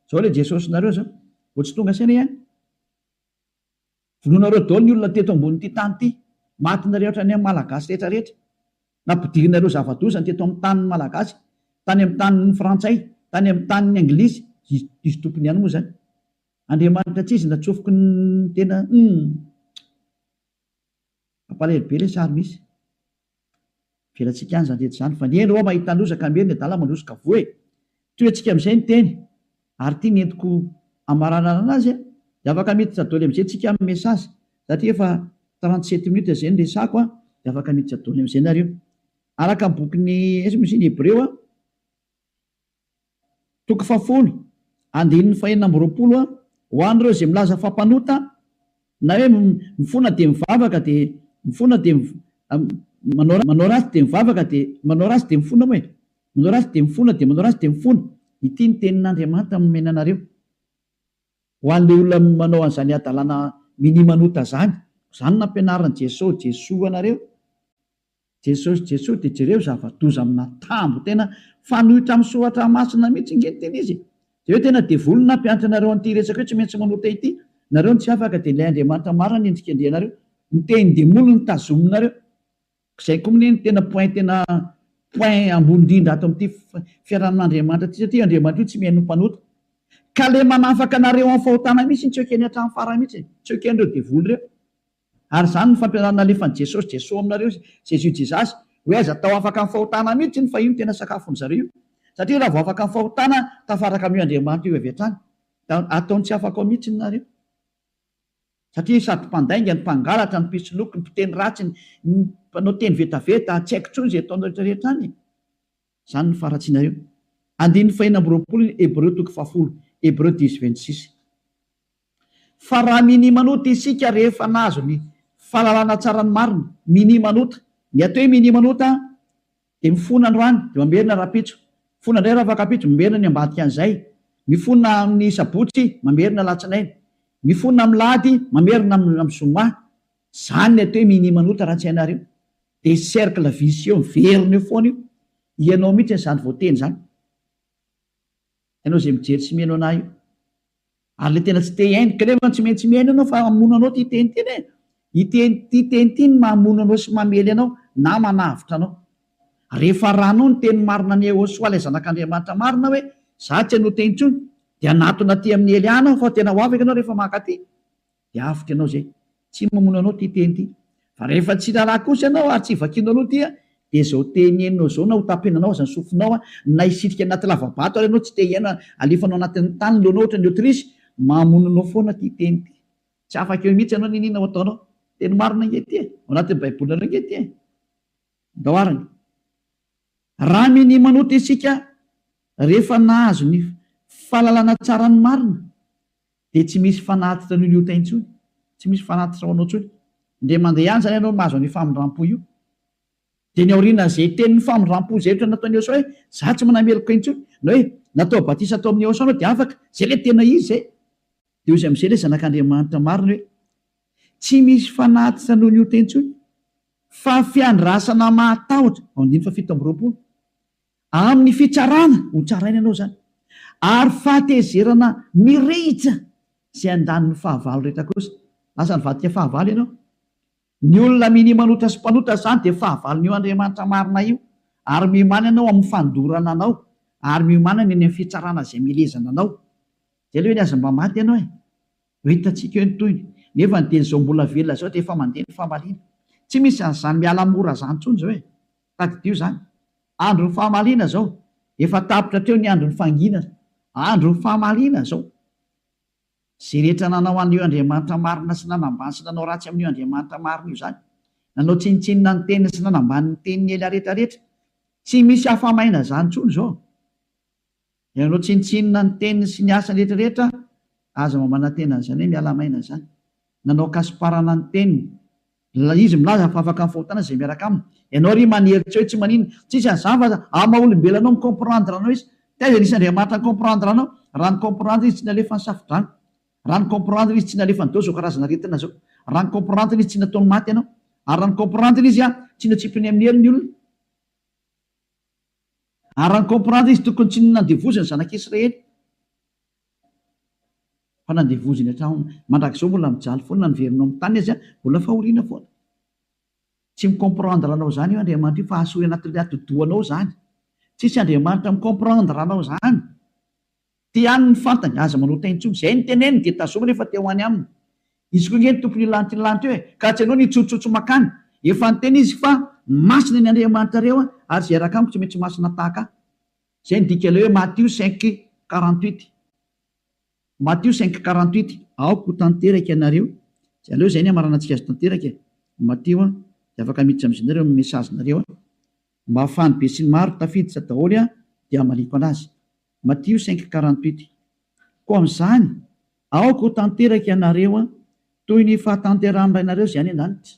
Izao ilay Jesosinareo izao. Vao tsy tonga saina ihany. Vonoinareo daholo ny olona teto ambonin'ity tany ity. Matinareo hatrany amin'ny Malagasy rehetra rehetra. Nampidirinareo zava-doza ny teto amin'ny tanin'ny Malagasy, tany amin'ny tanin'ny Frantsay, tany amin'ny tanin'ny Anglisy, izy izy tompony ihany moa izany. Andriamanitra tsy izy natsofoky ny tena humm. Mampalahelo be ilay sary misy. Avelantsika any izany rehetra izany fa ny hendry hoa mahita loza ka miery ny adala mandroso ka voa e! Tohiantsika amin'izay ny teny ary ity ny entiko hamaranana anazy a! Dia afaka miditra doly amin'izay tsika amin'ny message satria efa 37 minutes izay ny resako a! Dia afaka miditra doly amin'izay nareo. Araka ny bokin'ny aiza moa izy iny Hebreo a! Toko fahafolo, andininy fahenina amby 20 a, Ho an'ireo izay milaza fa mpanota, na hoe mifona dia mivavaka dia mifona dia manao manao ratsy dia mivavaka dia manao ratsy dia mifona moa e, manao ratsy dia mifona dia manao ratsy dia mifona, ity ny tenin'Andriamanitra nomena anareo. Ho an'ilay olona manao an'izany hadalana minia manota izany, izany no nampianarin'i Jesoa, Jesoa anareo. Jesosy Jesoa dia jereo zava-doza amina tambo tena fanohitra amin'ny soratra masina mihitsy nge ny tena izy e! Jereo tena devoly no nampianatra anareo an'ity resaka hoe tsy maintsy manota ity, nareo no tsy afaka dia ilay Andriamanitra marina no endrikendrehanareo, ny tenin-demoly no tazominareo, izay koa mne no tena point tena point ambony indrindra ato amin'ity fiarahamin'Andriamanitra ity satria Andriamanitra io tsy mihaino ny mpanota ka le manafaka anareo amin'ny fahotana mihitsy no tsy ekeny hatramin'ny farany mihitsy e, tsy eken'ireo devoly ireo. Ary izany no fampianarana nalefan'i Jesosy, Jesoa aminareo, Jésus Jesus, hoe aza atao afaka amin'ny fahotana mihitsy iny fa io no tena sakafon'ny zareo io. Satria raha vao afaka amin'ny fahotana, tafaraka amin'io Andriamanitra io avy hatrany. Da ataony tsy afaka ao mihitsy nareo. Satria sady mpandainga, ny mpangalatra, ny mpisoloky, ny mpiteny ratsy, ny mpanao teny vetaveta, tsy haiko intsony izay ataonareo rehetra rehetra any e. Izany no faharatsianareo. Andininy fahenina amby 20 ny Hebreo toko fahafolo, Hébreux 10 26. Fa raha minia manota isika rehefa nahazo ny fahalalana tsara ny marina, minia manota. Ny atao hoe minia manota dia mifona androany dia mamerina rahampitso, mifona indray rahafakampitso, mamerina ny ambadika an'izay, mifona amin'ny sabotsy, mamerina alatsinainy, mifona amin'ny lahady, mamerina amin'ny zoma. Izany ny atao hoe minia manota raha tsy hainareo. Dia cercle vicieux miverina eo foana io. Ianao mihitsy izany voateny izany. Ianao izay mijery sy mihaino anah io. Ary le tena tsy te hihaino, kanefa tsy maintsy mihaino ianao fa hamono anao ity teny ity anie. Ity ity teny ity no mamono anao sy mamely anao na manavotra anao. Rehefa arahanao ny teny marina an'i Yehosua ilay zanak'Andriamanitra marina hoe za tsy hanota intsony dia hanatona aty amin'i Eliana aho fa tena ho afaka ianao rehefa mankaty. Dia avotra ianao izay. Tsy mamono anao ity teny ity. Fa rehefa tsy raharaha kosa ianao ary tsy vakianao aloha ity dia izao teny henonao izao na ho tapenanao aza ny sofinao na hisitrika anaty lava-bato ary ianao tsy te hihaino alefanao anatin'ny tany ny lohanao ohatran'ny autruche, mamono anao foana ity teny ity. Tsy afaka eo mihitsy ianao n'inona ho ataonao. Teny marina ange ity e. Ao anatin'ny baibolinareo ange ity e. Ndao arany. Raha minia manota isika rehefa nahazo ny fahalalana tsara ny marina dia tsy misy fanatitra noho ny ota intsony, tsy misy fanatitra ho anao intsony. Indray mandeha ihany izany ianao mahazo an'io famindrampo io. Dia ny aorianan'izay tenin'ny famindrampo izay ohatra nataon'i Yehosua hoe, za tsy manameloka intsony, na hoe natao batisa tao amin'i Yehosua anao dia afaka, izay ilay tena izy izay. Dia hoy izy amin'izay ilay zanak'Andriamanitra marina hoe, tsy misy fanatitra noho ny ota intsony, fa fiandrasana mahatahotra, ao andininy faha 27. Amin'ny fitsarana, ho tsaraina ianao izany, ary fahatezerana mirehitra izay handany ny fahavalo rehetra kosa. Lasa nivadika fahavalo ianao. Ny olona minia manota sy mpanota izany dia fahavalon'io Andriamanitra marina io, ary miomàna ianao amin'ny fandorana anao, ary miomàna ny any amin'ny fitsarana izay milezana anao. Izay aloha eny aza mba maty ianao e! Ho hitantsika eo ny tohiny. Nefa ny dia izao mbola velona izao dia efa mandeha ny famaliana. Tsy misy an'izany miala mora izany intsony izao e! Tadidio izany. Andron'ny famaliana izao. Efa tapitra hatreo ny andron'ny fanginana. Andron'ny famaliana izao. Izay rehetra nanao an'io Andriamanitra marina sy nanambany sy nanao ratsy amin'io Andriamanitra marina io izany. Nanao tsinontsinona ny teniny sy nanambany ny tenin'i Elia rehetra rehetra. Tsy misy afa-maina izany intsony izao. Ianareo tsinontsinona ny teniny sy ny asany rehetra rehetra, aza mba manantena an'izany hoe miala maina izany. Nanao kasiparana ny teniny. Izy milaza fa afaka amin'ny fahotana izay miaraka aminy. Ianao ry manery tsy hoe tsy maninona. Tsisy an'izany fa amin'ny maha olombelona anao mi-comprendre anao izy. Taiza nisy Andriamanitra ni-comprendre anao? Raha ni-comprendre izy tsy nalefa ny safo-drano. Raha ni-comprendre izy tsy nalefany daholo izao karazana aretina izao. Raha ni-comprendre izy tsy nataony maty ianao. Ary raha ni-comprendre izy tsy natsipiny amin'ny helo ny olona. Ary raha ni-comprendre izy tokony tsy nandevoziny ny zanak'Israely fa nandevoziny hatramin'ny mandrakizao mbola mijaly foana na niverina ao amin'ny tany aza mbola fahoriana foana. Tsy mi-comprendre anao izany io Andriamanitra io fa asory anatin'ilay atidohanao izany. Tsisy Andriamanitra mi-comprendre anao izany. Ty ihany ny fantany, aza manota intsony. Izay ny teneniny dia tazomy rehefa te ho any aminy. Izy koa ange ny tompon'io lanitra io lanitra io e! Ka tsy ianao no hitsotsotsy makany. Efa niteny izy fa masina ny Andriamanitrareo ary izay hiaraka amiko tsy maintsy masina tahaka ahy. Izay ny dikan'ilay hoe Matio cinq 48. Matio cinq 48, Aoka ho tanteraka ianareo. Izay aleo izay ny hamaranantsika azy tanteraka e! Matio a, dia afaka miditra amin'izay nareo amin'ny message nareo a. Mba ahafahan'ny besinimaro tafiditra daholo a dia hamaliako anazy. Matio cinq 48, Koa amin'izany, aoka ho tanteraka ianareo toy ny fahatanterahan'ny Rainareo izay any an-danitra.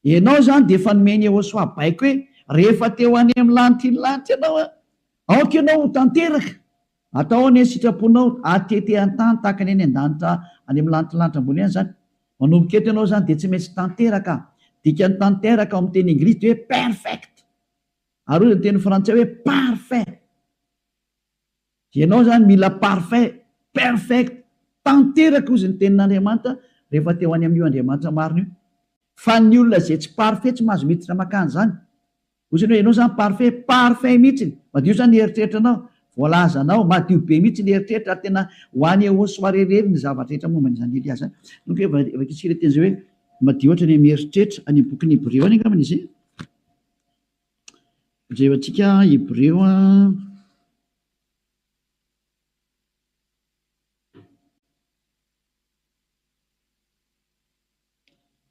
Ianao izany dia efa nomen'i Yehosua baiko hoe, rehefa te ho any amin'ny lanitry ny lanitra ianao, aoka ianao ho tanteraka. Atao anie ny sitraponao, atete an-tany tahaka ny any an-danitra any amin'ny lanitry ny lanitra ambony any izany. Manomboka eto ianao izany dia tsy maintsy tanteraka. Dikan'ny tanteraka ao amin'ny teny anglisy dia hoe perfect. Ary hoy ny teny frantsay hoe parfait. Ianao izany mila parfait, perfect, tanteraka hozy ny tenin'Andriamanitra rehefa te ho any amin'io Andriamanitra marina io. Fa ny olona izay tsy parfait tsy mahazo miditra makany izany. Hozy ny hoe ianao izany parfait, parfait mihitsiny, madio izany ny eritreritranao, voalazanao, madio be mihitsy ny eritreritra ary tena ho any Ehosoa irery ny zavatra rehetra momba an'izany Elia izany. Donc vakintsika ilay teny izay hoe madio hatrany amin'ny eritreritra, any amin'ny bokin'ny Hebreo any angambany izy e. Jerentsika Hebreo a.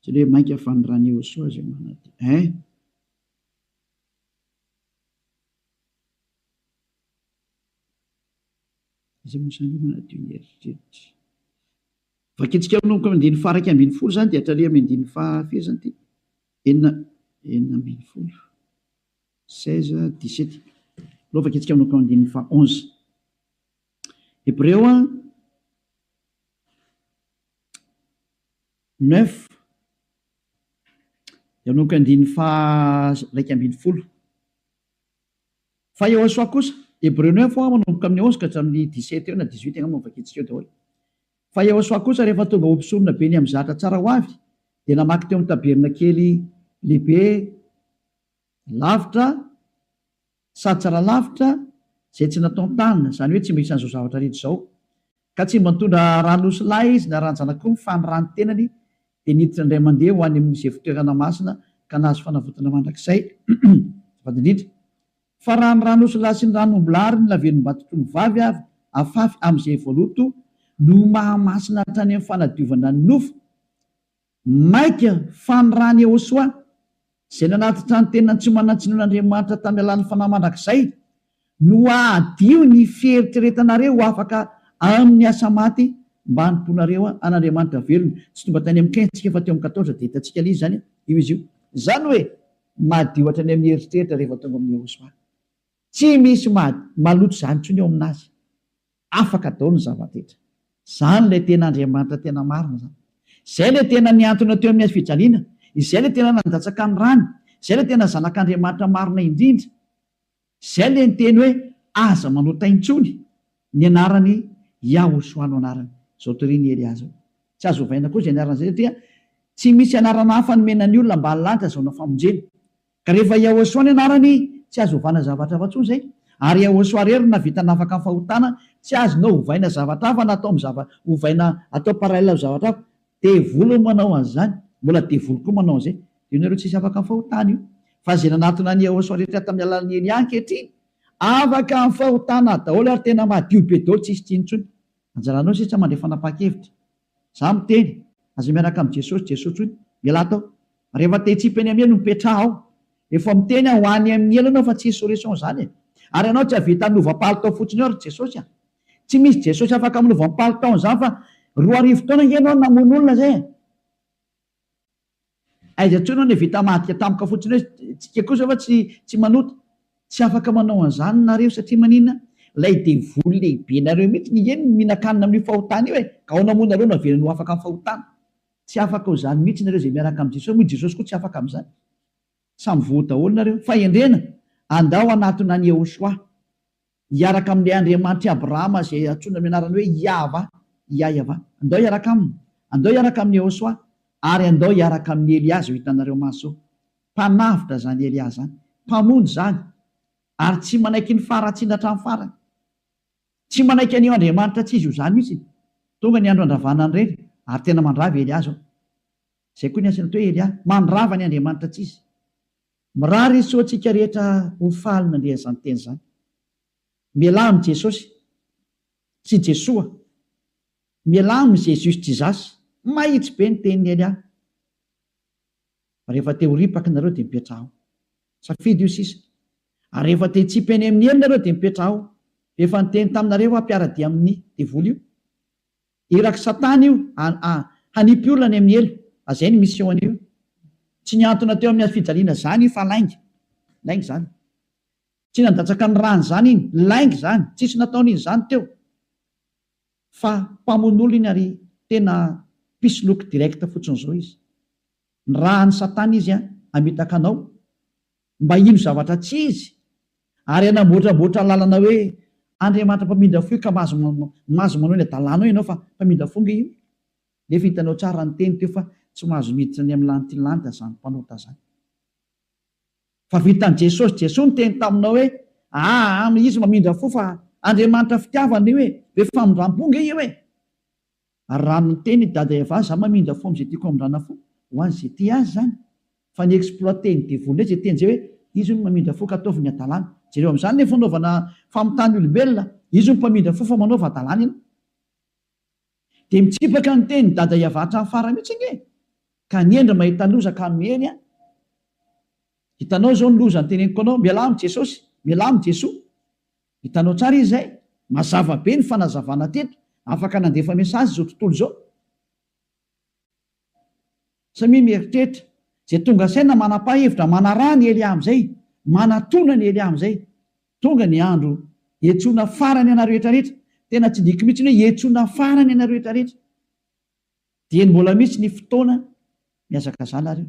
Tsy hoe mainka fa ny ran'i Yehosoa izay manadio. Hein? Iza moa izany manadio ny eritreritra? Vakintsika manomboka amin'ny andininy faha 11 izany dia hatrany amin'ny andininy faha firy izany ity? Enina, 16, 16, 17. Aleo vakintsika manomboka amin'ny andininy faha 11. Hebreo a, neuf, dia manomboka andininy faha 11. Fa Yehosoa kosa, Hebreo neuf a, manomboka amin'ny 11 ka hatramin'ny 17 eo na 18 angamba no vakintsika eo daholo. Fa Yehosoa kosa rehefa tonga ho mpisorona be ny amin'ny zatra tsara ho avy, dia namaky teo amin'ny tabernakely lehibe lavitra sady tsara lavitra izay tsy nataon-tanana, izany hoe tsy mba isan'izao zavatra rehetra izao. Ka tsy mba nitondra ran'osilahy izy na ran-janak'omby fa ny ran'ny tenany dia niditra indray mandeha ho any amin'izay fitoerana masina ka nahazo fanavotana mandrakizay. Azafady indrindra. Fa raha ny ran'osilahy sy ny ran'ombilahy ary ny lavenom-batotr'ombivavy avy afafy amin'izay voaloto no mahamasina hatrany amin'ny fanadiovana ny nofo, mainka fa ny ran'i Yehosua, izay nanatitra ny tenany tsy manan-tsinoan'Andriamanitra tamin'ny alalan'ny Fanahy mandrakizay, no hahadio ny fieritreretanareo ho afaka amin'ny asa maty mba hanompoanareo an'Andriamanitra velona. Tsy tonga tany amin'ny quinze tsika fa teo amin'ny quatorze dia hitantsika ilay izy izany, io izy io. Izany hoe Madio hatrany amin'ny eritreritra rehefa tonga amin'i Yehosua. Tsy misy maloto izany intsony eo aminazy. Afaka daholo ny zava-drehetra. Izany ilay tena Andriamanitra tena marina izany. Izay ilay tena nihantona teo amin'ny hazo fijaliana. Izay ilay tena nandatsaka ny rany. Izay ilay tena Zanak'Andriamanitra marina indrindra. Izay ilay niteny hoe aza manota intsony, ny anarany Yahoshuah no anarany. Izao torian'i Elia izao. Tsy azo ovaina koa izay anarana izay satria tsy misy anarana hafa nomena ny olona ambany lanitra azahoana famonjena. Ka rehefa Yahoshuah ny anarany, tsy azo ovana zavatra hafa intsony izay. Ary Yahoshuah irery no nahavita nafaka ny fahotana, tsy azonao ovaina zavatra hafa na atao amin'ny zava, ovaina atao parallèle amin'ny zavatra hafa. Devoly no manao an'izany, mbola devoly koa manao an'izay. Io nareo tsisy afaka amin'ny fahotana io. Fa izay nanatona an'i Yahoshuah rehetra tamin'ny alalan'i Elia ankehitriny, afaka amin'ny fahotana daholo ary tena madio be daholo tsisy tsiny intsony. Anjaranao sisa mandray fanapahan-kevitra. Za miteny, aza miaraka amin'i Jesosy Jesosy intsony, mialà tao. Rehefa te hitsipy eny amin'ny helo mipetraha ao. Efa miteny aho ho any amin'ny helo ianao fa tsisy solution izany e. Ary ianao tsy hahavita hanova palitao fotsiny eo ry Jesosy a. Tsy misy Jesosy afaka manova ny palitaony izany fa 2000 taona ange ianao no namono olona zay e. Aiza intsony ianao no vita madika tampoka fotsiny hoe tsika kosa fa tsy tsy manota. Tsy afaka manao an'izany nareo satria maninona? Ilay devoly lehibe nareo mihitsy nge no mihinan-kanina amin'io fahotana io e. Ka ahoana moa nareo no avelany ho afaka amin'ny fahotana? Tsy afaka ho izany mihitsy nareo izay miaraka amin'i Jesosy, moa i Jesosy koa tsy afaka amin'izany. Samy voa daholo nareo. Fahendrena, andao hanatona an'i Yehoshuah. Hiaraka amin'ilay Andriamanitr'i Abrahama izay antsoina amin'ny anarany hoe Iahvah, Iaiavah. Andao hiaraka aminy. Andao hiaraka amin'i Yehoshuah. Ary andao hiaraka amin'i Elia izao hitanareo maso izao. Mpanavotra izany Elia izany. Mpamonjy izany. Ary tsy manaiky ny faharatsiana hatramin'ny farany. Tsy manaiky an'io Andriamanitra tsy izy io izany mihitsy. Tonga ny andro handravana an'ireny, ary tena mandrava i Elia izao. Izay koa ny asany atao hoe Elia. Mandrava ny Andriamanitra tsy izy. Mirary soa antsika rehetra ho faly nandre an'izany teny izany. Mialà amin'i Jesosy sy Jesoa. Mialà amin'i Jesus Jesus. Mahitsy be ny tenin'i Elia. Fa rehefa te ho ripaka nareo dia mipetraha ao. Safidy io sisa. Ary rehefa te hitsipy any amin'ny helo nareo dia mipetraha ao. Efa niteny taminareo aho mpiara-dia amin'ny devoly io. Irak'i satana io hanipy olona any amin'ny helo. Azay ny mission an'io. Tsy nihantona teo amin'ny hazofijaliana zany io fa lainga. Lainga zany. Tsy nandatsaka ny rany zany iny. Lainga zany. Tsisy nataony iny zany teo. Fa mpamono olona iny ary tena mpisoloky direct fotsiny zao izy. Nirahan'i satana izy hamitaka anao mba hino zavatra tsy izy ary hanamboatramboatra lalana hoe Andriamanitra mpamindra fo io ka mahazo mahazo manao ny adalanao ianao fa mpamindra fo nge io. Nefa hitanao tsara ny teny teo fa tsy mahazo miditra any amin'ny lanity lanitra zany mpanota zany. Fa vitan'i Jesosy Jesoa niteny taminao hoe aa izy mamindra fo fa Andriamanitra fitiavana io e, be famindrampo nge io e. Ary raha miteny i Dada Eva za mamindra fo amin'izay tiako hamindrana fo, ho an'izay tia azy izany. Fa ny exploiter-n'ny devoly indray izay teny izay hoe izy hono mamindra fo ka ataovy ny hadalana. Jereo amin'izany ny fanaovana famitahana olombelona, izy hono mpamindra fo fa manaova hadalana ianao. Dia mitsipaka ny tenin'i Dada Eva hatramin'ny farany mihitsy ange e! Ka ny hendry mahita loza ka miheny an! Hitanao izao ny loza noteneniko anao, mialà amin'i Jesosy, mialà amin'i Jesoa. Hitanao tsara izy izay? Mazava be ny fanazavana teto, afaka nandefa message izao tontolo izao. Samia mieritreritra, izay tonga saina manapaha hevitra manaraha an'i Elia amin'izay, manatona an'i Elia amin'izay. Tonga ny andro hiantsoana farany anareo rehetra rehetra, tena tsindriako mihitsy ny hoe hiantsoana farany anareo rehetra rehetra. Dieny mbola misy ny fotoana, mihazakazaha nareo.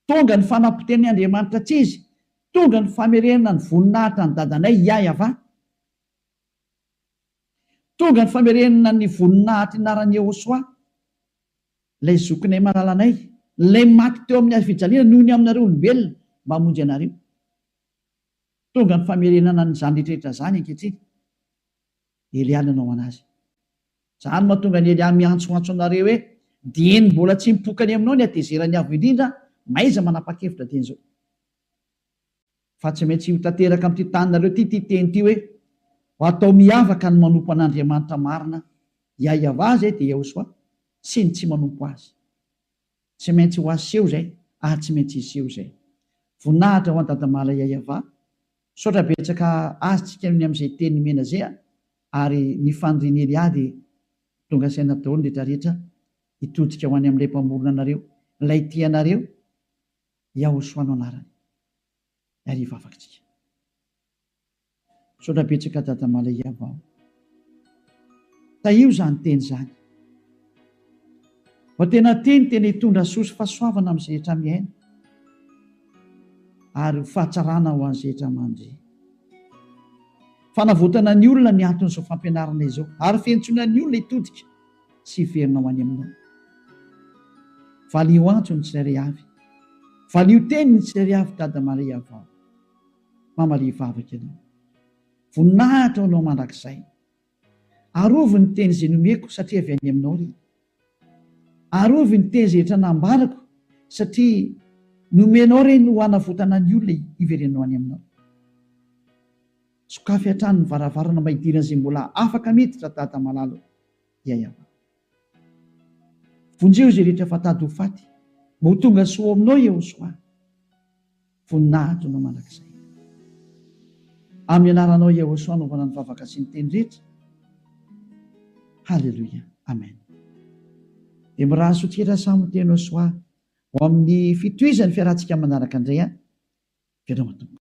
Tonga ny fanapotehan'ny Andriamanitra tsy izy, tonga ny famerenana ny voninahitra an'i dadanay Yah-Yavah. Tonga ny famerenana ny voninahitry anaran'i Yehosua, ilay zokinay malalanay, ilay maty teo amin'ny hazo fijaliana noho ny aminareo olombelona mba hamonjy anareo. Tonga ny famerenana an'izany rehetra rehetra izany ankehitriny. Elia nanao anazy. Izany no mahatonga an'i Elia miantsoantso anareo hoe, Dieny mbola tsy mipoka any aminao ny hatezeran'ny Avo Indrindra, mahaiza manapa-kevitra dieny izao. Fa tsy maintsy ho tanteraka amin'ity taninareo ity ity teny ity hoe, Ho atao miavaka ny manompo an'Andriamanitra marina, Yahweh izay dia Yahoshuah, sy ny tsy manompo Azy. Tsy maintsy ho aseho izay ary tsy maintsy hiseho izay. Voninahitra ho an'i Dadamala Yahweh. Misaotra betsaka azy tsika ny amin'izay teny nomena zay a! Ary ny fanirian'i Elia dia tonga saina daholo ny rehetra rehetra hitodika ho any amin'ilay mpamorona anareo, ilay tia anareo, Yahoshua no anarany. Ary hivavaka tsika. Misaotra betsaka Dada Malaiava o. Tahio izany teny izany. Fa tena teny tena hitondra soa sy fahasoavana amin'izay rehetra miaina ary ho fahatsarana ho an'izay rehetra mandre. Fanavotana ny olona ny anton'izao fampianarana izao ary fiantsoana ny olona hitodika sy hiverina ho any aminao. Valio antso ny tsirairay avy. Valio teny ny tsirairay avy Dada Maria vao. Mamalia vavaka ianao. Voninahitra ho anao mandrakizay. Arovy ny teny izay nomeko satria avy any aminao ry. Arovy ny teny izay rehetra nambarako satria nomenao ireny ho hanavotana ny olona hiverenanao any aminao. Sokafy hatrany ny varavarana mba hidiran'izay mbola afaka miditra Dada malala o. Yayava. Vonjeo izay rehetra efa tady ho faty mba ho tonga soa ao aminao Yehosoa. Voninahitra anao mandrakizay. Amin'ny anaranao Yehosua anaovana ny vavaka sy ny teny rehetra. Haleloia. Amen. Dia mirary soa tsika samy ho teny Yehosua ho amin'ny fitohizan'ny fiarahantsika manaraka indray an. Veloma tompoko.